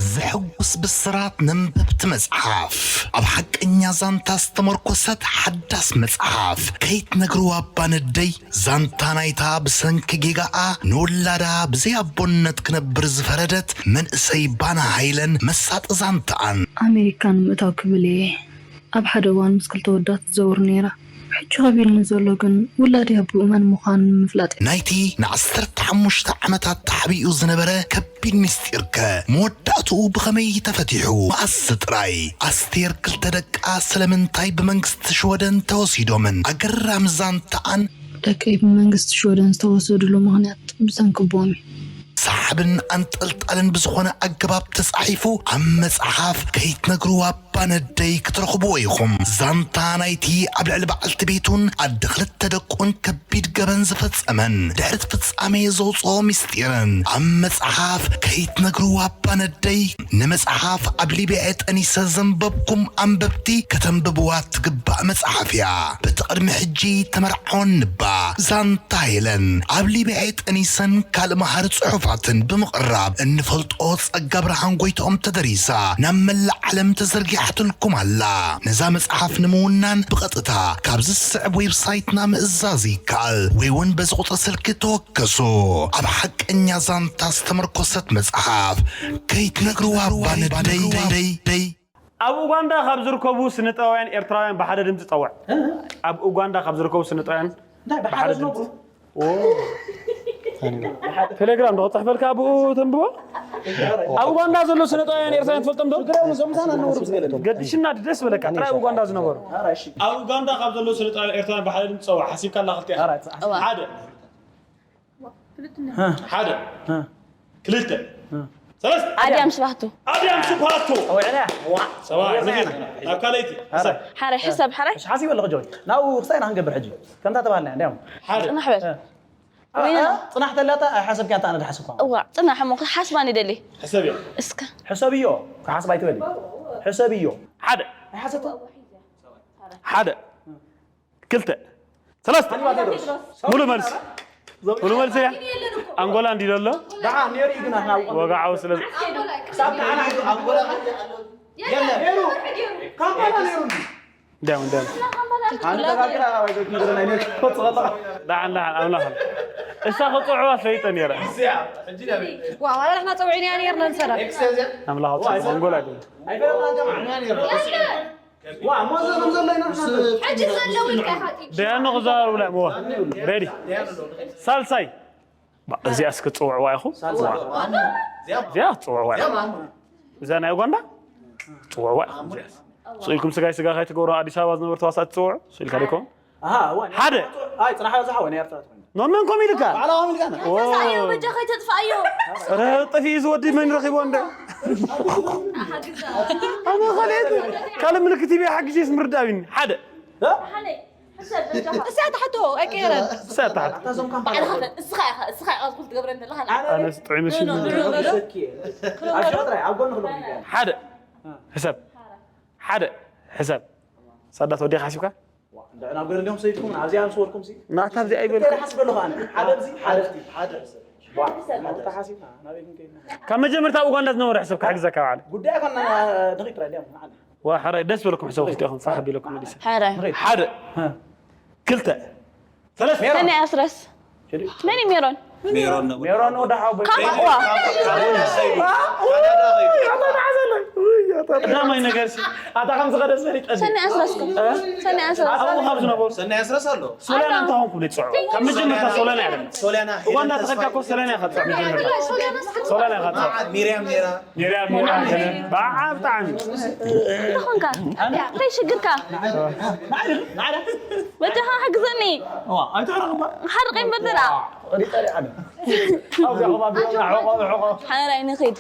ዘሕጉስ ብስራት ነንበብቲ መጽሓፍ። ኣብ ሓቀኛ ዛንታ ዝተመርኮሰት ሓዳስ መጽሓፍ ከይትነግርዋ እባ ነደይ። ዛንታ ናይታ ብሰንኪ ጌጋኣ ንውላዳ ብዘይ ኣቦነት ክነብር ዝፈረደት መንእሰይ ባና ሃይለን መሳጢ ዛንታኣን። ኣሜሪካ ንምእታው ክብል እየ ኣብ ሓደ እዋን ምስ ክልተ ወዳት ትዘውር ነይራ። ሕጂ ከቢድኒ ዘሎ ግን ውላደይ ኣቦኡ መን ምዃኑ ንምፍላጥ እዩ። ናይቲ ንዓሰርተ ሓሙሽተ ዓመታት ተሓቢኡ ዝነበረ ከቢድ ምስጢርከ መወዳእትኡ ብኸመይ ተፈቲሑ? መኣስ ጥራይ? ኣስቴር ክልተ ደቃ ስለምንታይ ብመንግስቲ ሽወደን ተወሲዶምን? ኣገራሚ ዛንታኣን። ደቀይ ብመንግስቲ ሽወደን ዝተወሰድሉ ምኽንያት ብሰንኪ ኣቦኦም እዩ። ሰሓብን ኣንጠልጣልን ብዝኾነ ኣገባብ ተጻሒፉ ኣብ መጽሓፍ ከይትነግርዋ እባ ነደይ ክትረኽብዎ ኢኹም። ዛንታ ናይቲ ኣብ ልዕሊ በዓልቲ ቤቱን ኣደ ክልተ ደቁን ከቢድ ገበን ዝፈጸመን ድሕሪ እቲ ፍጻሜ ዘውጽኦ ምስጢርን ኣብ መጽሓፍ ከይትነግርዋ እባ ነደይ። ንመጽሓፍ ኣብ ሊብያ ጠኒሰ ዘንበብኩም ኣንበብቲ ከተንብብዋ ትግባእ መጽሓፍ እያ። በቲ ቅድሚ ሕጂ ተመርዓወኒ እባ ዛንታ ሄለን ኣብ ሊብያ ጠኒሰን ካልእ መሃሪ ጽሑፋትን ብምቕራብ እንፈልጦ ጸጋ ብርሃን ጎይትኦም ተደሪሳ ናብ መላእ ዓለም ተዘርጊሓትልኩም ኣላ። ነዛ መጽሓፍ ንምውናን ብቐጥታ ካብዚ ዝስዕብ ዌብሳይትና ምእዛዝ ይከኣል ወይ እውን በዚ ቁጽሪ ስልኪ ተወከሱ። ኣብ ሓቀኛ ዛንታ ዝተመርኮሰት መጽሓፍ ከይትነግርዋ እባ ነደይ። ኣብ ኡጋንዳ ካብ ዝርከቡ ስነጥበባውያን ኤርትራውያን ብሓደ ድምፂ ፀውዕ። ኣብ ኡጋንዳ ካብ ዝርከቡ ስነጥበባውያን እንታይ ብሓደ ብሓደ ዝነብሩ? ድምፂ ኦ። ቴሌግራም ዶ ክፅሕፈልካ ኣብኡ ተንብቦ? ኣብ ኡጋንዳ ዘሎ ስነጥበባውያን ኤርትራውያን ትፈልጦም ዶ? ትግራይ እውን እዞም ምሳና ዝነበሩ ምስ ገለቶም ገዲሽና ደስ በለካ ጥራይ ኣብ ኡጋንዳ ዝነበሩ። ኧረ እሺ። ኣብ ኡጋንዳ ካብ ዘሎ ስነጥበባውያን ኤርትራውያን ብሓደ ድምፂ ፀውዕ። ሓሲብካ ኣላ ክልቲኣ። ኧረ ፃ- ሓደ ሓደ ክልተ ሰለስተ ኣድያም ስባህቱ ኣድያም ስብሃቱ ውዕለያ ሰብኣይ ንኺድ ናብ ካልኣይቲ ኧረ ሓራይ ሕሰብ ሓራይ እሺ ሓሲበ ኣለኹ ጆይ ናብኡ ክሳይ ኢና ክንገብር ሕጂ ከምታ ተባሃልና እንዲያም ፅናሕ በል አ- ወይና አ- ፅናሕ ተላታ ኣይሓሰብክያ እንታ ኣነ ድሓስብኳ እዋ ፅናሕ እሞ ክሓስባ ንደሊ ሕሰብ እያ ሕሰብዮ ክሓስብ ኣይትበሊ ሕሰብዮ ሓደ ኣይሓሰብኩ ሓደ ክልተ ሰለስተ ሙሉ መልሲ ሙሉ መልሲ እያ ኣንጎላ እንዲ ዘሎ ደሓ ነይሩ እዩ ግን ኣሕና ኣብኡ ወጋዓዊ ስለ ክሳብ ንዓና ሕጂ ኣንጎላ የለ ነይሩ ካምፓላ ነይሩ እንዲ እንዲያም እንዲያም ኣነ ተጋግራ ኣባይ ጆርጅ ንገረና ይነ ትፈጽ ከለኻ ደሓን ደሓን ኣምላኽ እሳ ክፅውዕዋ ፈይጠ ነይረ ዋ ዋላ ንሕና ፀውዒና ነርና ንሰራ ኣምላኽ ኣውፅእ ኣንጎላ ኣይደለም ኣይፈለጥናን ጀማዓ ዋ ሞዘ ከም ዘሎ ኢና ንሓስብ ሕጂ ዘለዉ ኢልካ ኢኻ ደያኑ ክዛረቡላ እሞ ሬዲ ሳልሳይ ባ- እዚኣስ ክትፅውዕዋ ኢኹም እዚኣ ክትፅውዕዋ ኢኹም እዛ ናይ ኡጋንዳ ፅውዕዋ ኢኹም እዚኣስ ስኢልኩም ስጋይ ስጋ ከይትገብሩ ኣዲስ ኣበባ ዝነበሩ ተዋሳእቲ ትፅውዑ ስኢልካ ደይኮም ኣሃ እዋ ሓደ ኣይ ፅናሕ በዛሓ ወይ ናይ ኤርትራ ትኾይኑ መመን ኮም ኢልካ ባዕላ ዋም ኢልካና ተሳዮ በጃ ከይተጥፋእዮ ረ ጠፊኡ ዝወዲ መን ረኺቦ እንደ ኣነ ኸልኤት ካልእ ምልክት ይበ ሓግዜስ ምርዳእ ቢኒ ሓደ እሳ ትሓቶ ኣይቀየረን ሰታሓት እታ ዞም ካምፓላ ባዕልኻ እስኻ ኢኻ እስኻ ኢኻ ዝኩል ትገብረ ዘለኻ ኣነስ ጥዑይ መሲሉ ኣጆ ጥራይ ኣብ ጎኒ ክሎ ሓደ ሕሰብ ሓደ ሕሰብ ሳዳት ወዲኻ ሓሲብካ እንድዕና ኣብ ገደል ዲኹም ሰይድኩም ኣብዚኣ ምስ ወርኩም ሲ ናታ ኣብዚ ኣይበልኩ ሓስብ ኣለኹ ኣነ ሓደ ኣብዚ ሓደ ኣብቲ ሓደ ተሓሲብና ናበይ ክንከይድ ካብ መጀመርታ ኣብ ኡጋንዳ ዝነበረ ሕሰብ ክሕግዘካ ባዕለ ጉዳይ ኮና ንኺድ ጥራይ ዲያም ንዓና ዋ ሓራይ ደስ በለኩም ሕሰብ ክልቲኹም ፋሕ ቢለኩም መሊሰ ሓራይ ሓደ ክልተ ሰለስተ ሰኒ ኣስረስ መን እዩ ሜሮን ሜሮን ወደ ሓው ካብ ዋ ቀዳማይ ነገር ሲ ኣታ ከም ዝኸደ ፈሊጠ ሰኒ ኣስረስኩም ሰኒ ኣስረስ ኣብኡ ካብ ዝነበሩ ሰናይ ኣስረስ ኣሎ ሶልያና እንታይ ኾንኩም ንፅዖ ካብ መጀመርታ ሶልያና ያለ ሶልያና ኡጋንዳ ተኸድካ እኮ ሶልያና ኢኻ ትፅዖ መጀመርታ ሶልያና ኢኻ ትፅዖ ሚርያም ኔራ ሚርያም ሚርያም ብዓ ብጣዕሚ እንታይ ኾንካ እንታይ ሽግርካ ወጃኻ ሓግዘኒ ሓርቀኝ በደላ ሓራይ ንኺድ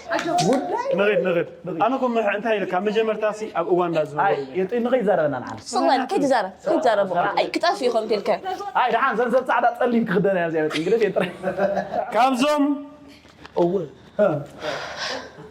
ንኺድ ንኺድ ኣነ ኮ እንታይ ኢለ ካብ መጀመርታ ሲ ኣብ ኡጋንዳ ዝነበሩ ንኸይዛረበና ንዓና ስቕ በል ከይትዛረብ ከይትዛረብ ክጠፍ ኢኹም ትልከ ኣይ ደሓን ዘንሰብ ፃዕዳ ፀሊም ክኽደን እያ እዚኣ መፅን ግደፍ የጥረ ካብዞም እወ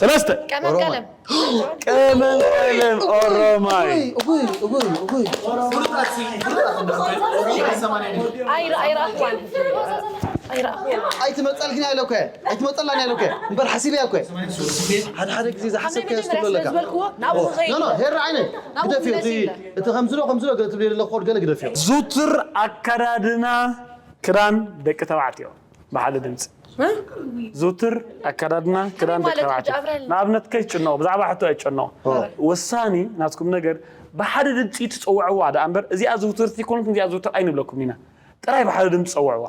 ሰለስተ። ቀመም ቀለም። ቀመም ቀለም ኦሮማይ። እጉይ እጉይ እጉይ ኣይረኣኹዋን ኣይረኣኹዋን። ኣይትመፀልክን ኢለ እኮ ኣይትመፀላን ኢለ እኮ እምበር ሓሲበያ እኮ ሓደ ሓደ ግዜ ዝሓሰብካዮ ስትብሎ ኣለካ ዝበልክዎ ናብኡ ኖ ኖ ሄራ ዓይነ ግደፍዮ እቲ እቲ ከምዝሎ ከምዝሎ ገለ ትብሎ ዘለኹ ገለ ግደፍዮ ዝውትር ኣከዳድና ክዳን ደቂ ተባዕትዮ ብሓደ ድምፂ። ዝውትር ኣከዳድና ክዳን ደቂ ተባዕትዮ። ንኣብነት ከይትጭነቑ፣ ብዛዕባ ሕቶ ኣይትጨነቑ። ወሳኒ ናትኩም ነገር ብሓደ ድምፂ ትፀውዕዋ ደኣ እምበር እዚኣ ዝውትርቲ ኮነት እዚኣ ዝውትር ኣይንብለኩም ኢና። ጥራይ ብሓደ ድምፂ ፀውዕዋ።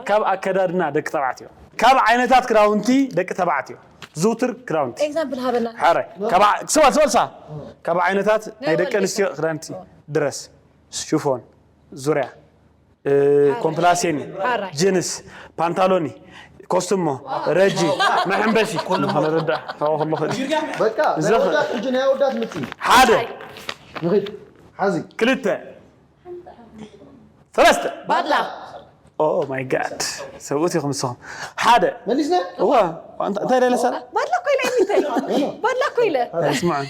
ካብ ኣከዳድና ደቂ ተባዕትዮ፣ ካብ ዓይነታት ክዳውንቲ ደቂ ተባዕትዮ፣ ዝውትር ክዳውንቲ። ኤግዛምፕል ሃበና። ሓራይ ስማ ስማ ስማ ካብ ዓይነታት ናይ ደቂ ኣንስትዮ ክዳንቲ ድረስ ሽፎን ዙርያ ኮምፕላሴኒ ጅንስ ፓንታሎኒ ኮስትሞ ረጂ መሐንበሲ ንረዳእ ካብኡ ከሎ ክእል በቃ ናይ ወዳት ሕጂ ናይ ወዳት ምፂ ሓደ ንኺድ ሓዚ ክልተ ሰለስተ ባላ ኦ ማይ ጋድ ሰብኡት ኢኹም ንስኹም ሓደ መሊስና እዋ እንታይ ደለ ሰላ ባላ እኮ ኢለ እሚተይ ባላ እኮ ኢለ ስማዕ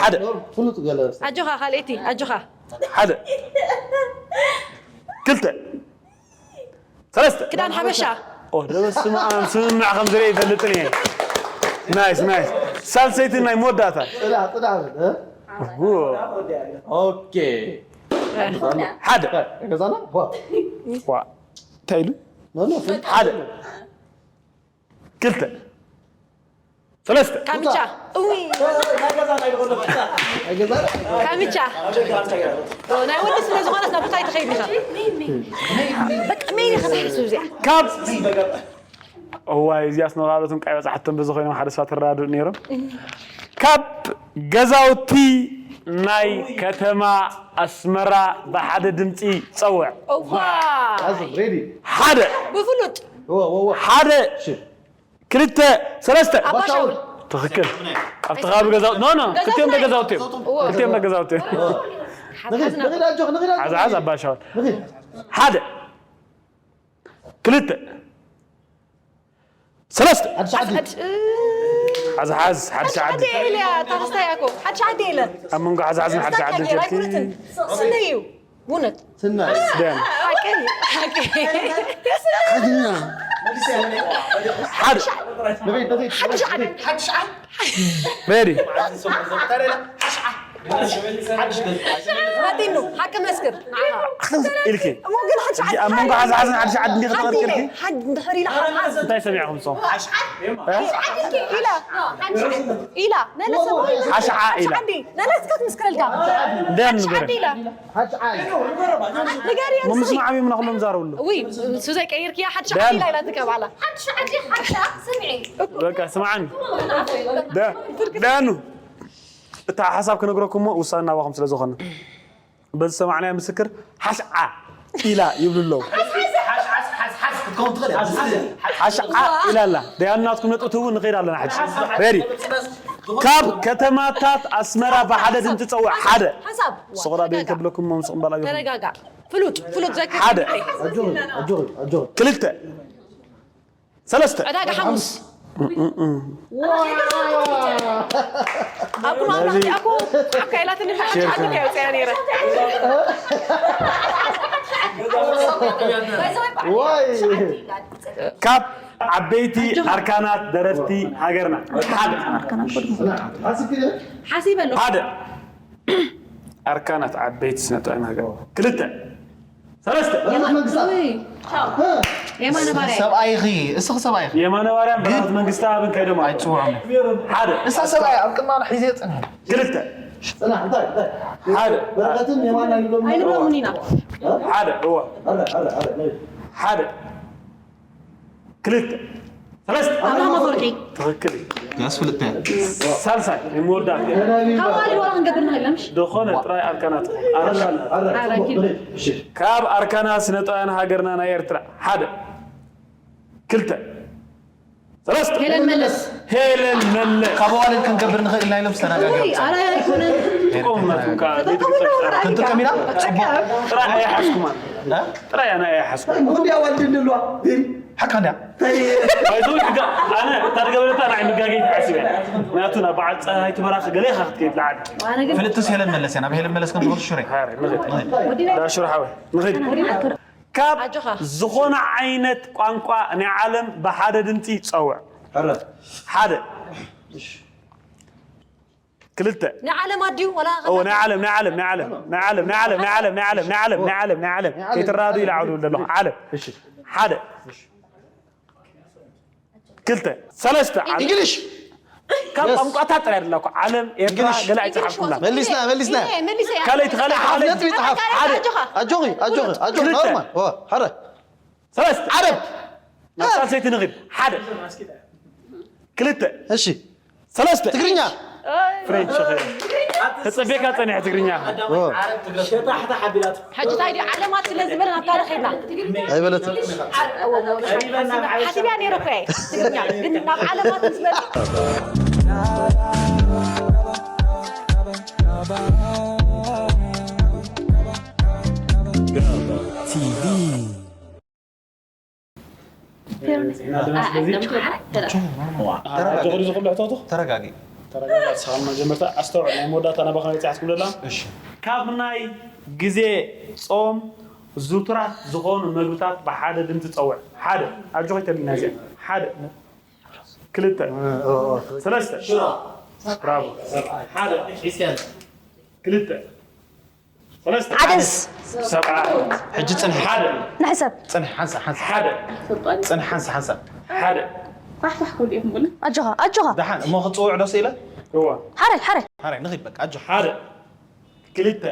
ሓደ ፍሉጥ ገለ ኣጆኻ ካልኤቲ ኣጆኻ ሓደ ክልተ ሰለስተ ክዳን ሓበሻ ኦ ደበስ ስማዕ ስምምዕ ከም ዝርኢ ይፈልጥን እየ ናይስ ናይስ ሳልሰይቲ ናይ መወዳእታ ፅዳ ፅዳ እ ው፣ ኦኬ ሓደ ገዛና ዋ ዋ እንታይ ኢሉ ኖ ኖ ሓደ ክልተ ሰለስተ ካምቻ እይ ናይ ገዛና ካምቻ ናይ ወዲ ስለ ዝኾነት ናብ እንታይ ትኸይድ ኢኻ በቃ መይን ኢኻ ትሓስብ እዚኣ ካብ እዋይ እዚኣስ ነባረቱን ቃይ በፃሕቶም በዚ ኮይኖም ሓደ ስዋ ተረዳድኡ ነይሮም ካብ ገዛውቲ ናይ ከተማ ኣስመራ ብሓደ ድምፂ ፀውዕ እዋ ሬዲ ሓደ ብፍሉጥ ወ ወ ወ ሓደ ክልተ ሰለስተ ኣባሻውል ትኽክል ኣብቲ ከባቢ ገዛውቲ ኖ ኖ ክልቲኦም ገዛውቲ እዮም ክልቲኦም ገዛውቲ እዮም ንኺድ ንኺድ ኣጆኽ ንኺድ ኣጆኽ ሓዝ ሓዝ ኣባሻውል ንኺድ ሓደ ክልተ ሰለስተ ሓድሽ ዓዲ ሓዝ ሓዝ ሓድሽ ዓዲ ኢልያ ታኽስታይ ኣኮ ሓድሽ ዓዲ ኢለ ኣብ መንጎ ሓዝ ሓዝን ሓድሽ ዓድን ጀርኪ ኣይኩነትን ስነ እዩ እውነት ስናይ ደም ሓቂ ሓቂ ሓደ ንኺድ ንኺድ ሓድሽ ዓዲ ሓድሽ ዓዲ ሬዲ ሓቲኑ ሓቂ መስክር ንዓኻ ኢልኪ እሞ ግን ሓድሽ ዓዲ ኣብ መንጎ ሓዝ ሓዝን ሓድሽ ዓዲ እንዲኸ ተቐርቅርኪ ሓድ እንድሕር ኢላ ሓዝ እንታይ ሰሚዕኹም ሶም ሓድሽ ዓዲ ኢላ ኢላ ነለሰ ሓሽዓ ኢላ ዓዲ ነለስካ ትምስክረልካ ደም ንገር ዓዲ ኢላ ሓድሽ ዓዲ ንገሪ ሞ ምስማዕ እዮም ናኹሎም ዛረብሉ ውይ ንሱ ዘይቀይርክያ ሓድሽ ዓዲ ኢላ ኢላ ትቀባላ ሓድሽ ዓዲ ሓድሽ ስምዒ በቃ ስምዓኒ ደ- ደያኑ እታ ሓሳብ ክነግረኩሞ ውሳነ ናባኹም ስለ ዝኾነ በዚ ሰማዕናዮ ምስክር ሓሽዓ ኢላ ይብሉ ኣለዉ ሓሽዓ ኢላ ኣላ ደያኑ ናትኩም ነጥቢ ትህቡ ንኸይድ ኣለና ሕጂ ሬዲ ካብ ከተማታት ኣስመራ ብሓደ ድምፂ ፀውዕ ሓደ ሓሳብ ሰቑራ ደን ከብለኩም መምስቕ እምባላ ተረጋጋ ፍሉጥ ፍሉጥ ዘክር ሓደ ኣጆኺ ኣጆኺ ኣጆኺ ክልተ ሰለስተ ዕዳጋ ሓሙስ ኣብ ኩማራ ኣኮ ኣካይላትን ሓሻ ዓዲ ከውፅያ ነይረ ዋይ ካብ ዓበይቲ ኣርካናት ደረፍቲ ሃገርና ሓደ ሓሲበ ኣለኹ ሓደ ኣርካናት ዓበይቲ ስነጥበብ ሃገር ክልተ ሰለስተ መንግስታት የማነ ባርያ ሰብኣይኺ እስኺ ሰብኣይኺ የማነ ባርያን ብርሃት መንግስቲ ኣብን ከይዶም ኣለዉ። ኣይትፅውዖም ሓደ እሳ ሰብኣይ ኣብ ቅድማ ሒዘ ፅንሐ ክልተ ፅናሕ እንታይ እንታይ ሓደ በረኸትን የማና ይብሎም ኣይንብሎምን ኢና ሓደ እዋ ኣረ ኣረ ኣረ ሓደ ክልተ ሰለስተ ኣብርሃም ኣፈወርቂ ትኽክል እዩ ያስፍልጥ ሳልሳይ የምወዳት ካብ ዋሊ ወላ ክንገብር ንኽእል ምሽ ዝኾነ ጥራይ ኣርካናት ኣርካን ኣራኪ ካብ ኣርካና ስነጥበባውያን ሃገርና ናይ ኤርትራ ሓደ ክልተ ሰለስተ ሄለን መለስ ሄለን መለስ ካብ ዋልን ክንገብር ንኽእል ኢና ኢሎም ዝተነጋገሩ ውይ ኣረ ኣይኮነን ቆም ናትኩም ከዓ ቤት ክንጥቀም ኢና ፅቡቅ ጥራይ ኣይሓዝኩማን ጥራይ ኣነ ኣይሓስኩ። እንዲያ ዋልድ እንድሏ ሓካ እንዲያ ባይዞ ሕጋ ኣነ እታ ዝገበረታ ናይ ምጋገይ ትሓስብ እያ። ምክንያቱ ናብ በዓል ፀሃይ ትበራኽ ገለ ኢኻ ክትከይድ ለዓል ፍልጥስ ሄለን መለስ እያ። ናብ ሄለን መለስ ከም ዝኸዱ ሽረ ዳሽሮ ሓወይ ንኸይድ ካብ ዝኾነ ዓይነት ቋንቋ ናይ ዓለም ብሓደ ድምፂ ይፀውዕ ሓደ ክልተ ናይ ዓለም ኣድዩ ወላ ኦ ናይ ዓለም ናይ ዓለም ናይ ዓለም ናይ ዓለም ናይ ዓለም ናይ ዓለም ናይ ዓለም ናይ ዓለም ናይ ዓለም ከይትራዱ ኢለ ዓውዱ ኣለኹ ዓለም ሓደ ሓደ ክልተ ሰለስተ ዓለም እንግሊሽ ካብ ቋንቋታት ጥራይ ደላ እኮ ዓለም ኤርትራ እንግሊሽ። ገለ ኣይጸሓፍኩላ መሊስና መሊስና መሊሰ ካልኣይቲ ካልኣይቲ ሓፍ ካልኣይቲ ነጥቢ ይጽሓፍ ሓደ ኣጆኺ ኣጆኺ ኣጆኺ ክልተ። ኖርማል ኦ ሓደ ሰለስተ ዓረብ ናብ ሳልሰይቲ ንኽድ ሓደ ክልተ እሺ ሰለስተ ትግርኛ ፍሬንች ኸ ተጸቤካ ጸኒሕ ትግርኛ ኦ ሕጂ እንታይ ድዩ ዓለማት ስለ ዝበለ ናብ ካልእ ከይድና ኣይበለትን ሓሲብያ ነይረ እኮ እየ ትግርኛ ግን ናብ ዓለማት ምስ በለ ኣጆኺ ዝኽሉ ሕቶቶ ተረጋጊ ተረጋጋ ስኻ መጀመርታ ኣስተውዕል ናይ መወዳእታ ናባኻ ይፅሓት ክብለላ እሺ ካብ ናይ ግዜ ጾም ዝቱራት ዝኾኑ መግብታት ብሓደ ድምፂ ፀውዕ ሓደ ኣጆኺ ተልና እዚኣ ሓደ ክልተ ሰለስተ ብራቮ ሓደ ክልተ ሰለስተ ዓደስ ሰብዓ ሕጂ ጽንሒ ሓደ ንሕሰብ ጽንሒ ሓንሳ ሓንሳ ሓደ ጽንሒ ሓንሳ ሓንሳ ሓደ ኣጆኻ ኣጆኻ ደሓን እሞ ክጽውዕ ዶ ስኢለ እዋ ሓረይ ሓረይ ሓራይ ንኺድ በቃ ኣጆ ሓደ ክልተ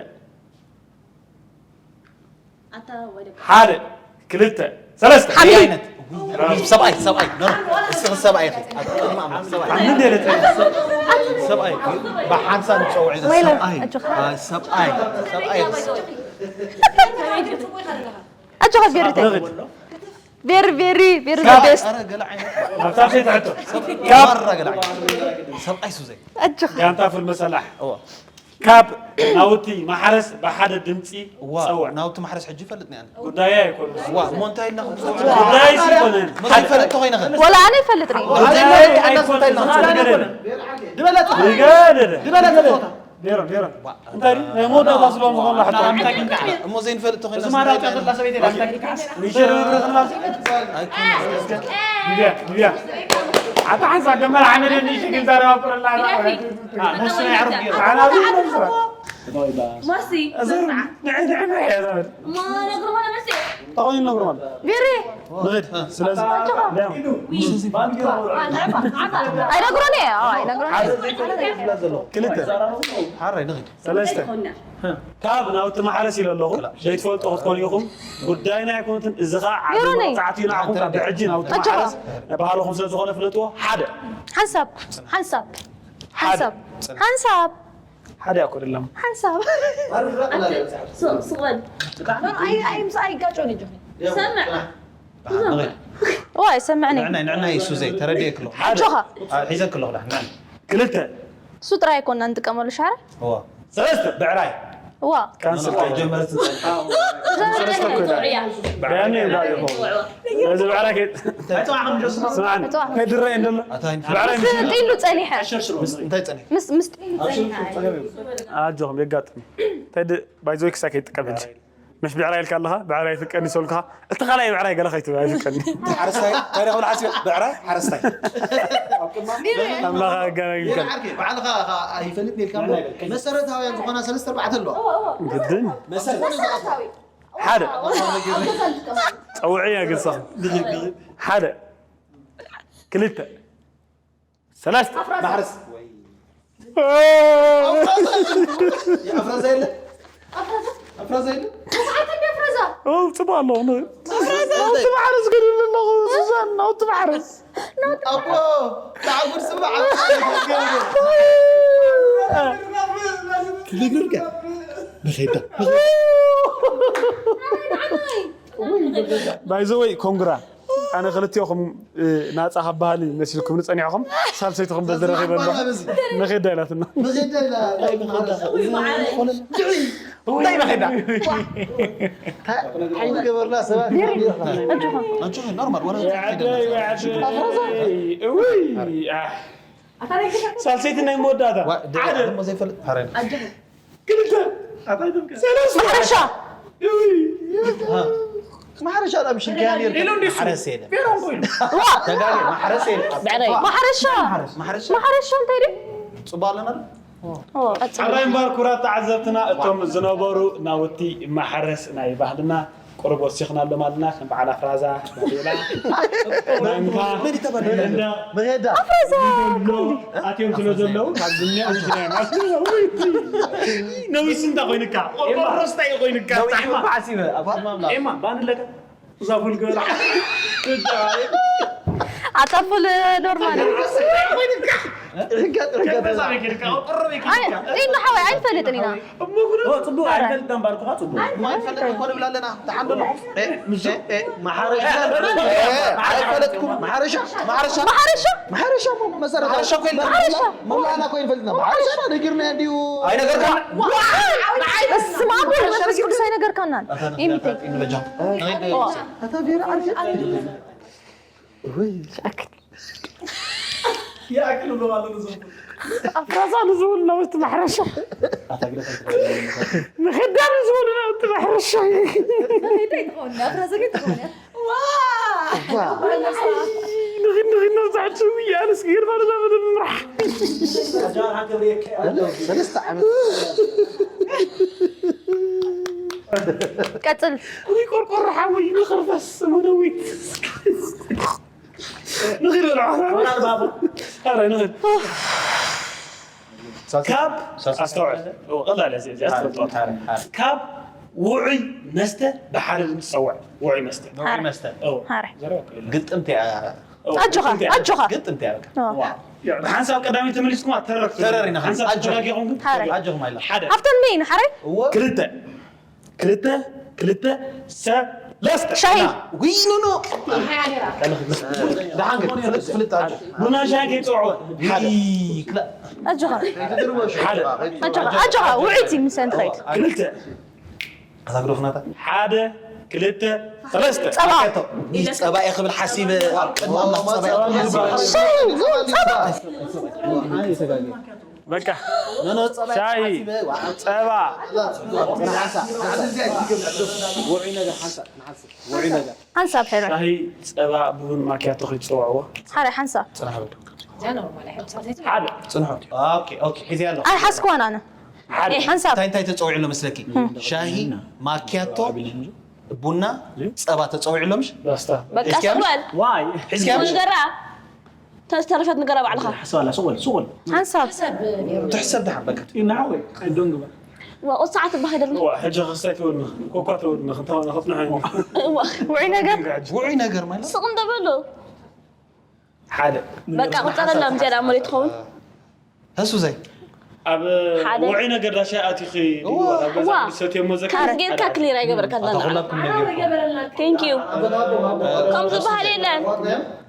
ሓደ ክልተ ሰለስተ ሓንቲ ዓይነት ሰብኣይ ሰብኣይ ኖ እስኺ ሰብኣይ ኢኺ ሰብኣይ ሓንቲ ደለት ሰብኣይ ብሓንሳ ንጸውዕ ኢለ ወይለ ሰብኣይ ኣጆኻ ኣይ ሰብኣይ ሰብኣይ ኣጆኻ ቤሪ ታይ ቤሪ ቤሪ ቤሪ ዘ ቤስት ኧረ ገለ ዓይነት ኣብታ ሰይትሕቶ ካብ ኧረ ገለ ዓይነት ሰብኣይ ሱዘይ ኣጆኻ ጋንታ ፉል መሰላሕ እዋ ካብ ናውቲ ማሕረስ ብሓደ ድምፂ እዋ ፀውዕ ናውቲ ማሕረስ ሕጂ ይፈልጥ ነያን ጉዳይ ኣይኮነ እዋ እሞ እንታይ ኢልና ክንፅውዕ ጉዳይ ኣይኮነ እንታይ ይፈልጥ ተኾይነ ኸ ወላ ኣነ ይፈልጥ ነይ ጉዳይ ኣይኮነ ዝገደደ ድበለጽ ዝገደደ ድበለጽ ቦታ ኔሮ ኔሮ እንታይ ድዩ? ናይ መወዳእታ ስሎም ዝኾኑ ሓታ እሞ ዘይንፈልጥ ተኾይና ንሸር ንብረት ንባል ድያ ድያ ኣታ ሓንሳ ገመል ሓመድ ንሽ ግን ዛረባ ቁርላ ሞሲ ናይ ዓርብ ገይሩ። ዓናቢ ነብስራ ሞሲ እዚ ንዕድዕና እያ ዘመድ እሞ ነግርዎ ነብሲ ተኾይኑ ነግርዋል ቢሪ ንኽድ ስለዚ ኣይነግሮን እየ ኣዎ ኣይነግሮን እየ ክልተ ሓራይ ንኽድ ሰለስተ ካብ ናውቲ ማሕረስ ኢለ ኣለኹ ዘይትፈልጡ ክትኮኑ ኢኹም ጉዳይና ኣይኮነትን እዚ ከዓ ዓቢ ገይሮኒ። መቕፃዕቲ እዩ ንዓኹም ካብ ብሕጂ ናውቲ ማሕረስ ባህልኹም ስለ ዝኾነ ፍለጥዎ ሓደ ሓንሳብ ሓንሳብ ሓደ ሓንሳብ ሓንሳብ ሓደ እኮ ደለም ሓንሳብ ስቕ በል ኣይጋጮን እዩ ሰምዕ ዋ ይሰምዕኒ ንዕናይ ንዕናይ እሱ ዘይ ተረድየ ክሎ ኣጆኻ ሒዘ ክሎ ዳ ንዕናይ ክልተ እሱ ጥራይ ኣይኮንና ንጥቀመሉ ሻረ እዋ ሰለስተ ብዕራይ ዋ ካንስል ጀመርት ብዕራይ ብዕራይ ከ ስማዕኒ ከድረ እንደሎ ኣታይ ብዕራይ ምስ ጢሉ ጸኒሐ እንታይ ጸኒሑ ምስ ምስ ጢሉ ጸኒሐ ኣጆኹም የጋጥም እንታይ ባይዞይ ክሳብ ከይጥቀም ሕጂ ምሽ ብዕራይ ኢልካ ኣለኻ ብዕራይ ፍቀኒ ሰልካ እቲ ካልኣይ ብዕራይ ገለ ከይትብል ኣይፍቀኒ ሓረስታይ ታሪኽ ብላ ሓሲበ ብዕራይ ሓረስታይ ኣምላኽ ኣጋናኝ ይልካ ዓርኪ ባዕልኻ ይፈልጥ ኢልካ መሰረታውያን ዝኾና ሰለስተ ኣርባዕተ ኣለዋ ግድን መሰረታዊ ሓደ ጸውዕያ ግሳ ሓደ ክልተ ሰለስተ ማሕረስ ኣፍራዛ የለ ኣፍራዛ የለ ጽባ ኣለኹ ናውቲ ማሕረስ ገድል ኣለኹ ሱዛን ናውቲ ማሕረስ ኣቦ ተዓጉድ ስምዓ ክልግርካ ንኸይዳ ባይዘወይ ኮንግራ ኣነ ክልቲኦኹም ናፃ ካብ ባህሊ መሲልኩም ንፀኒዕኹም ሳልሰይትኹም በዚ ረኺበ ኣለኹ ንኸይዳ ኢላትና እንታይ መኸዳ? ሓይሊ ገበርና ሰባት ዲሪ ኣጆኻ ኣጆኺ ኖርማል ወላ ወዓደይ ወዓደይ እውይ ኣሕ ሳልሰይቲ ናይ መወዳእታ ሓደ ዘይፈልጥ ሓረን ክልተ ኣታይ ደምከ ማሕረሻ እውይ ማሕረሻ ጣብ ሽንከያ ነርካ ኢሉ እንዲ ማሕረስ የለ ፌሮን ኮይኑ ተጋጊ ማሕረስ የለ ብዕረይ ማሕረሻ ማሕረስ ማሕረሻ እንታይ ድዩ ጽባ ኣለና ቀጽል ዓባይ እምባር ክቡራት ተዓዘብትና እቶም ዝነበሩ ናውቲ ማሕረስ ናይ ባህልና ቁሩብ ወሲኽናሎም ኣለና ከም በዓል ኣፍራዛ ባዴላ ማንካ መንዳ መሄዳ ኣፍራዛ ኣትዮም ስለ ዘለዉ ካብ ዝኒኣ ውድና ነዊስ እንታይ ኮይንካ ቆርቆሮ ስታይ ኮይንካ ጣዕማ ሓሲበ ኣብ ማምላ ኤማ ባንድ ኣለካ እዛ ፉል ገበላ ኣታ ፉል ኖርማል ጥርጋ ጥርጋ ኢሉ ሓወይ ኣይንፈልጥን ኢና ጽቡቅ ኣይፈልጥን ባልኩኻ ጽቡቅ ማይፈልጥ ኮን ብላ ኣለና ተሓንዶ ኣለኹም ማሓረሻ ኣይፈለጥኩም ማሓረሻ ማሓረሻ ማሕረሻ ማሓረሻ መሰረታ ማሓረሻ ኮይን ማሓረሻ መላና ኮይን ፈልጥና ማሓረሻ ነጊርና እንዲዩ ኣይነገርካ በስመ ኣብ ወወልድ ወመንፈስ ቅዱስ ኣይነገርካናን። ኤሚተይ እታ ቢራ ዓርፊ ይኣክል ብሎ ኣለዉ ዝኽቡ ኣፍራዛ ንዝብል ናውቲ ማሕረሻ ንኸዳም ንዝበሉ ናውቲ ማሕረሻ ንኽድ ንኽድ ነብዛሕቱ ያንስ ገይርና ነዛ ምድር ንምራሕ ሰለስተ ዓመት ቀጽል ወይ ቆርቆሮ ሓወይ ንኽርፈስ መነዊት ንኽድ በልዖ ኣረ ንኽድ ካብ ኣስተውዕል ቀላል እያ እዚኣ ትፈልጦ ካብ ውዑይ መስተ ብሓደ ድምፂ ፀውዕ ውዑይ መስተ ውዑይ መስተ እው ሃረ ዘረባ እኮ የለን። ግጥምቲ እያ ኣጆኻ ኣጆኻ ግጥምቲ እያ በቃ ኦ፣ ብሓንሳብ ቀዳሚ ተመሊስኩም ኣተረርክ ተረር ኢና። ሓንሳብ ኣጆኻ። ተረጋጊኹም ግን ሃረ ኣጆኹም ኣይላ ሓደ ሃብቶም መይን ሓረይ እወ ክልተ ክልተ ሰለስተ ሻሂ ውይ ኖ ኖ ደሓን ግን ፍልጥ ፍልጥ ኣጆ ቡና ሻሂ ከይፀውዖ ሓደ ኣጆኻ ሓደ ኣጆኻ ኣጆኻ ውዕይቲ ምሰን ትኸይድ ክልተ ኣታ ግደፉ ናታ ሓደ ክልተ ሰለስተ ጸባ ይህ ጸባ እየ ክብል ሓሲበ ኣብ ቅድሚ ኣምላኽ ጸባ እየ ክብል ሓሲበ ሻሂ ጸባ በቃ ኖ ኖ ጸባ እየ ሻሂ ሓሲበ ዋ- ጸባ ንሓንሳ ንሓንሳ ውዑይ ነገር ሓንሳ ንሓንሳ ውዑይ ነገር ሓንሳብ ሕረ ሻሂ ጸባ ቡን ማኪያቶ ከይትጸውዕዎ ሓረ ሓንሳብ ጽናሕ በል ሓደ ጽንሑ ኦኬ ኦኬ ሒዚ ኣለኹ ኣይሓስክዋን ኣነ ሓደ ሓንሳብ እንታይ እንታይ ተጸውዒ ኣሎ መስለኪ ሻሂ ማኪያቶ ቡና ጸባ ተጸውዒ ኣሎ ምሽ ዳስታ በቃ እስኪ ስቕ በል ዋይ ሒዝኪያ ምሽ ንገራ ተዝተረፈት ንገራ ባዕልኻ ሓስባላ ስቕ በል ስቕ በል ሓንሳብ ትሕሰብ ደሓን በቃ ኢና ሓወይ ኣይዶን ግባ ዋ ቁርሲ ሰዓት እባ ከይደልና ዋ ሕጂ ክስታይ ትብልና ኮኳ ትብልና ክንታ ክጽንሖ ኢና እዋ ውዑይ ነገር ውዑይ ነገር ማለት ስቕ እንደበሉ ሓደ በቃ ቁጠረሎም ዝያዳ እሞ ትኸውን ተሱ ዘይ ኣብ ሓደ። ውዑይ ነገር ዳሻ ኣቲኺ እዋ። ኣብ ገዛ እዋ። ሰትዮ እሞ ዘካ ካርስ ጌርካ ክሊር ኣይገበረካን ኣታ ኩላኩም ነጊርኩም ቴንክ ዩ ከም ዝበሃል የለን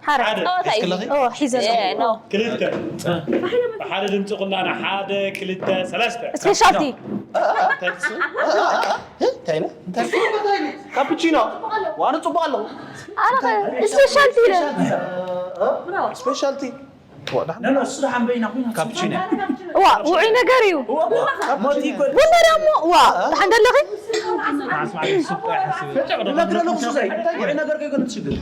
ሓረ ሓደ ጸወታ እዩ እስክለኺ ኦ ሒዘ እ፣ ኣለኹ። ኖ ክልተ ብሓደ ድምፂ ኩላና ሓደ ክልተ ሰለስተ ስፔሻልቲ እንታይ ኢለ እንታይ ኢለ ካፕቺኖ ዋን ጽቡቅ ኣለኹ ኣረ ስፔሻልቲ ኢለ ስፔሻልቲ ነኖ እሱ ደሓን በይና ኮይና ካፕቺኖ እዋ ውዑይ ነገር እዩ ሞቲ ይኮን ቡና ደሞ እዋ ደሓን ደለኺ ነግረለኹ ሱሳይ ውዑይ ነገር ከይኮነ ትሽግር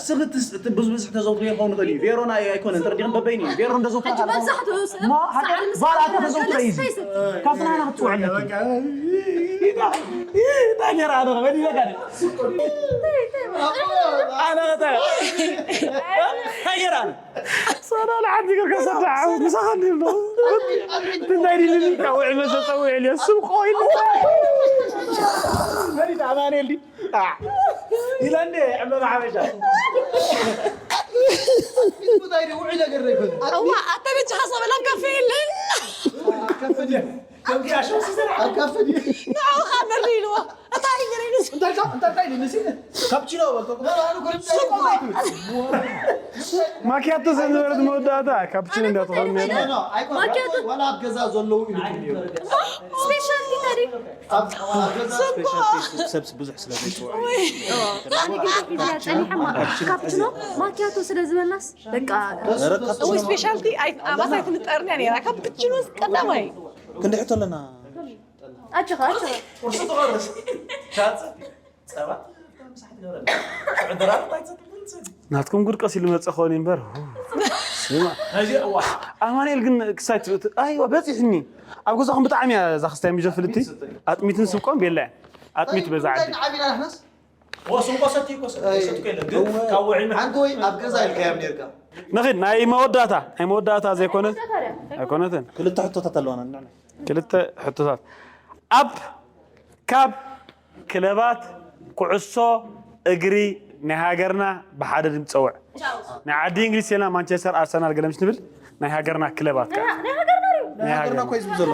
ስርት ብዙ ብዙሕ ተዘውትሩ ይኸውን ይኽእል እዩ ቬሮና ኣይኮነ እንተ ዲኹም በበይኒ ቬሮ እንደዘውትሩ መብዛሕትኡ ጓል ኣተ ተዘውትረ እዩ ካብቲ ናና ክትፅውዕ ኣለኪ ታገራ ኣነ ከመን ይዘጋደ ኣነ ታገራ ኣነ ሰላም ሓንቲ ገርካ ሰዳ ዓው ምሳኻ እንዲሉ እንታይ ዲልኒ ካብ ውዒ መሰ ፀውዕ ኢልዮ ስም ቆይሉ መሪት ኣማንኤል ዲ ኢለ እንደ ዕመማ ሓበሻ እንታይ ድዩ ውዑይ ነገር ዘይኮነ እዋ ኣታ በጃኻ ሰበላም ካፌ የለን ኣብ ካፈ ድዩ ንዕኻ መሪ ኢልዎ እንታይ ይገረኒ እንታይ ኢልካ እንታይ ኢልካ ኢሉ ንሲ ካፕቺኖ በልቶ። ሱቅ ዘይትብል። ማኪያቶ ስለ ዝበለት መወዳእታ ካፕቺኖ እንዳተኾነ ነይሩ። ማኪያቶ ዋላ ኣብ ገዛ ዘለዉ ኢሉ ስፔሻል እንዲ ታዲያ ኣብ ገዛ ሰብስ ብዙሕ ስለ ዘይፅውዑ ኣነ ግን ከፊት እያ ጸኒሓ ማ- ካፕችኖ ማኪያቶ ስለ ዝበልናስ በቃ እዊ ስፔሻልቲ ኣባሳ ኣይትንጠርንያ ነራ ካፕችኖ ቀዳማይ ክንዲ ሕቶ ኣለና ኣጆኻ ኣጆኻ ቁርሲ ትቆርስ ቻት ጸባ ምሳሕ ትገብረ ድራር ታይ ትሰቲ ናትኩም ጉድ ቀስ ኢሉ መፀ ኾን እምበር ስማ ነዚ እዋ ኣማኑኤል ግን ክሳይ ትብእት ኣይዋ በፂሕኒ ኣብ ገዛኹም ብጣዕሚ እያ እዛ ክስታይ ምጀ ፍልቲ ኣጥሚትን ስብቆን ቤላ እያ ኣጥሚት በዛ ዓዲ ዓቢና ንሕናስ ወስንቆ ሰቲ ኮሰ ሰቲ ከለ ግን ካብ ውዒ ሓንቲ ወይ ኣብ ገዛ ኢልካዮም ነርካ ንኽድ ናይ መወዳእታ ናይ መወዳእታ ዘይኮነት ኣይኮነትን ክልተ ሕቶታት ኣለዋና ንዕና ክልተ ሕቶታት ኣብ ካብ ክለባት ኩዕሶ እግሪ ናይ ሃገርና ብሓደ ድምፂ ፀውዕ ናይ ዓዲ እንግሊዝ ሴና ማንቸስተር ኣርሰናል ገለምሽ ንብል ናይ ሃገርና ክለባት ከ ናይ ሃገርና ሪዩ ናይ ሃገርና እኮ ህዝቢ ዘሎ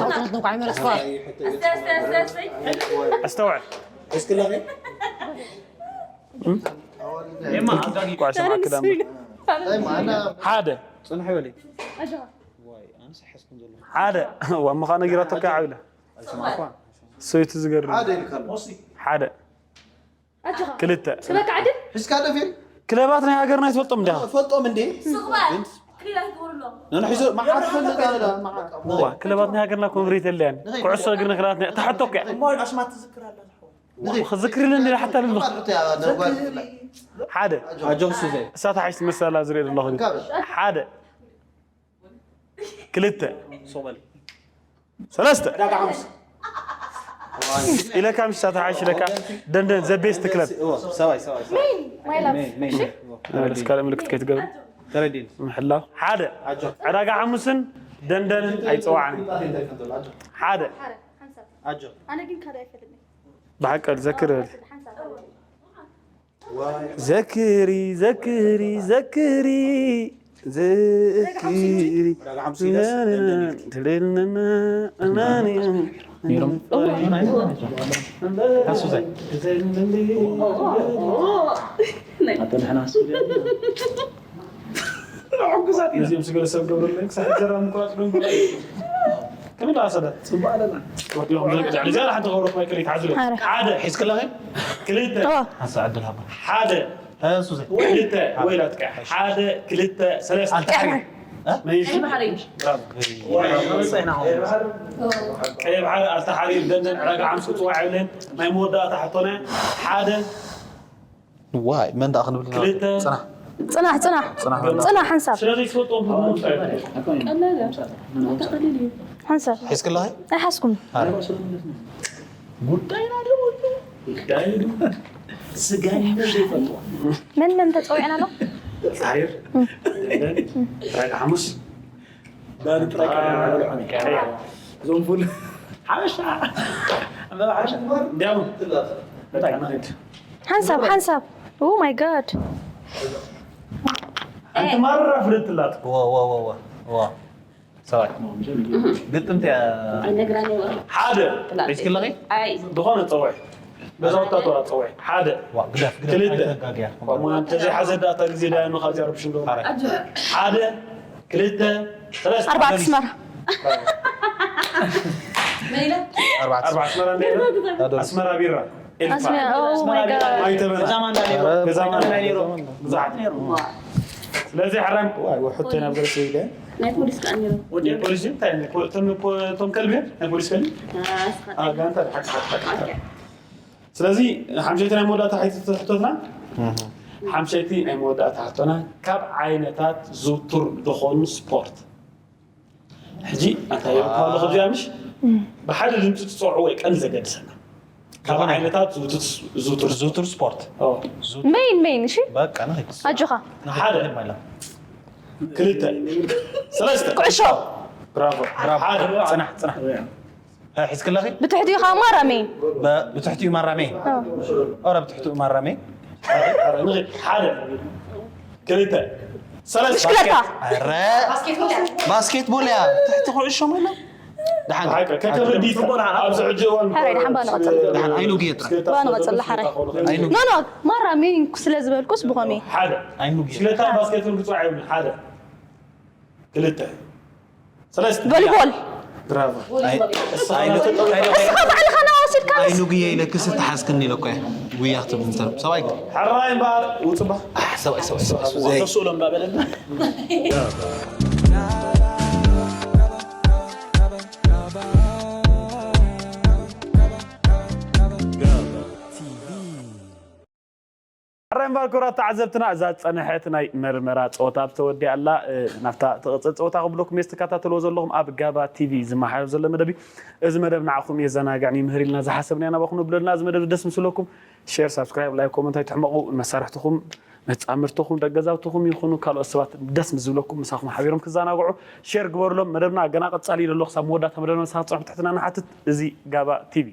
ኣስተውዕል ኩዕሶ ማዕከል ኣምበር ሓደ ጽንሕ በሊ ሓደ ዋ ምኻ ነጊራቶ ከ ዓብለ ሰይቲ ዝገርም ሓደ ኢልካ ኣሎ ሓደ ኣጆኻ ክልተ ስበካ ዓድል ሒዝካ ዶ ፊልም ክለባት ናይ ሃገርና ይትፈልጦም እንዲኻ ፈልጦም እንዴ ስቕባል ክሊል ኣይትገብርሎም ነንሒዞ መዓት ፈልጥ ኣለና መዓት ዋ ክለባት ናይ ሃገርና ኮንክሪት የለያን ኩዕሶ እግሪ ንክላት እታ ሕቶ እኮ እያ እሞ ኣስማት ትዝክር ኣላ ክዝክርልን እንዲ ሓታ ልሉ ሓደ ኣጆም ሱዘ እሳት ሓይሽ ትመሰላ ዝርኢ ዘለኹ ሓደ ክልተ ሶበል ሰለስተ ዳጋ ሓሙስ ኢለካ ምሽ እሳት ሓይሽ ኢለካ ደንደን ዘቤስት ክለብ ሰባይ ሰባይ ሜን ማይ ላቭ እስካለ ምልክት ከይትገብር ተረዲን ምሕላው ሓደ ኣጆ ዕዳጋ ሓሙስን ደንደንን ኣይፀዋዕን ሓደ ሓደ ሓንሳብ ኣጆ ኣነ ግን ካልእ ኣይፈልጥን ብሓቂ ዘክር ሓንሳብ ዘክሪ ዘክሪ ዘክሪ ዘክሪ ዕዳጋ ሓሙስ ኢለስ ደንደን ትልልና ነይሮም ታሱዛይ ኣቶ ድሕና ስቱድዮ እዚኦም ስገለ ሰብ ገብረለይ ክሳብ ጀራ ምቁራፅ ዶ ከመይ ደኣ ሰለ ፅቡቅ ኣለና ወዲኦም ዝያዳ ሓንቲ ከብረኩ ማይክል ይትሓዙ ሓደ ሒዝክላ ክልተ ሓንሳ ዕድል ሃባ ሓደ ሱዘ ክልተ ወይላትካ ሓደ ክልተ ሰለስተ ኣልተሓሪ መይሽ ባሕሪ ቀይ ባሕሪ ኣልተሓሪር ደንደን ዕዳጋ ዓምስ ክፅዋዕ የብለን ናይ መወዳእታ ሕቶና ሓደ ዋይ መን ደኣ ክንብል ኢና? ክልተ ፅናሕ ፅናሕ ፅናሕ ፅናሕ ፅናሕ ሓንሳብ ስለ ዘይትፈልጦም ህብሞም ቀላል እያ። ተቐሊል እዩ። ሓንሳብ ሒዝክላ ኣይሓዝኩም። ጉዳይና ደሞ ጉዳይ ስጋይ ዘይፈልጥዋ መን መን ተፀዊዕና ኣሎ? ፃይር ደንደን ዕዳጋ ሓሙስ ባሪ ጥራይ ቀሪና ንበልዖም እዩ። ቀያ እዞም ፉል ሓበሻ ዕምበባ ሓበሻ እንዲያውም በጣም ንኸይድ ሓንሳብ ሓንሳብ ኦ ማይ ጋድ ሓንቲ ማራ ፍልጥላት ዋ ዋ ዋ ዋ ዋ ሰባይ ግጥምቲ ኣይነግራን ይወ ሓደ ሒዝክለኺ ኣይ ዝኾነ ፀውዒ ገዛውታ ተራ ፀውዒ ሓደ ዋ ግዳፍ ግዳፍ ክልተ ኣይተጋግያ ኳ ሙና እንተዘይሓዘ ዳታ ግዜ ዳያኑ ካብዚኣ ረብሽንዶ ኣጆ ሓደ ክልተ ሰለስተ ኣርባዕተ ኣስመራ መን ኢለ ኣርባዕተ ኣርባ ኣስመራ እንደ ኣስመራ ቢራ ኤልፋ ኣስመራ ኦ ማይ ጋድ ማይ ተበላ ገዛማ እንዳ ነይሩ ገዛማ ገዛማ ነይሩ ብዙሓት ነይሩ ስለዚ ሓራም ዋይ ወሕቶ ናብ ገለ ሰይደ ናይ ፖሊስ ከዓ ነይሩ ወዲ ፖሊስ እንታይ ነኮ እቶም እቶም ከልቢ ናይ ፖሊስ ከልቢ ኣስኻ ጋንታ ሓቂ ሓቂ ስለዚ ሓምሸይቲ ናይ መወዳእታ ሓይትሕቶትና ሓምሸይቲ ናይ መወዳእታ ሕቶና ካብ ዓይነታት ዝውቱር ዝኾኑ ስፖርት ሕጂ ኣንታ የብኳ ኣለኹ እዚኣ ምሽ ብሓደ ድምፂ ትፀውዕዎ እዩ ቀንዲ ዘገድሰና ካብ ዓይነታት ዝውቱር- ዝውቱር ዝውቱር ስፖርት ኦ፣ ሜን ሜን እሺ በቃ ንኸይድ ኣጆኻ ሓደ ክልተ ሰለስተ ኩዕሾ ብራቮ ሓደ ፅናሕ ፅናሕ ሒዝክለኺ ብትሕቲኡ ከዓ ማራ ሜን ብትሕቲኡ ማራሜ ረ ብትሕቲኡ ማራሜ ሓደ ክልተ ሰለስተ ብሽክለታ ረ ባስኬትቦል እያ ትሕቲ ኩዕሾ ማለት ደሓን። ሓቂ፣ ከከብር ዲት ጽቡቕ ደሓን። ኣብዚ ሕጂ እዋን ሕራይ ደሓን ባንቐጽል። ደሓን፣ ኣይንጉየ ጥራሕ። እስከ ባንቐጽል፣ ሓራይ። ኣይንጉየ። ኖ፣ ኖ፣ ማራ ሚን ስለ ዝበልኩስ ብኸመይ? ሓደ። ኣይንጉየ። ብሽክለታን ባስኬትን ክጽዋዕ የብሉን። ሓደ። ክልተ። ሰለስተ። ቮሊቦል። ብራቮ። ኣይ፣ ኣይ፣ ንስኻ ባዕልኻ ናባስ ኢልካ ንስ- ኣይንጉየ ኢለክስ ተሓዝክኒ ኢለ እኮ እየ። ጉያ ክትብል እንተር-፣ ሰብኣይ ግን። ሕራይ እምበኣር፣ ውጽባ። ኣሕ፣ ሰብኣይ፣ ሰብኣይ፣ ሰብኣይ፣ ሰብኣይ። ተስእሎ እንዳበለና። ሕራይ እምበኣር ክቡራት ተዓዘብትና፣ እዛ ዝጸንሐት ናይ መርመራ ጸወታ ኣብ ተወዲኣ ኣላ። እ፣ ናብታ ትቕጽል ጸወታ ክብለኩም እየ፣ ዝትከታተልዎ ዘለኹም ኣብ ጋባ ቲቪ ዝመሓላለፍ ዘሎ መደብ እዩ። እዚ መደብ ንዓኹም የዘናግዕን ይምህር ኢልና ዝሓሰብናዮ ናባኹም ነብለልና። እዚ መደብ ደስ ምስ በለኩም ሼር፣ ሳብስክራይብ፣ ላይክ፣ ኮመንት ኣይትሕመቑ። መሳርሕትኹም፣ መጻምርትኹም፣ ደገዛውትኹም ይኹኑ ካልኦት ሰባት ደስ ምስ ዝብለኩም ምሳኹም ሓቢሮም ክዘናግዑ ሼር ግበሩሎም። መደብና ገና ቀጻሊ እዩ ዘሎ። ክሳብ መወዳእታ መደብና ምሳኻ ክትጸንሑ ብትሕትና ንሓትት። እዚ ጋባ ቲቪ።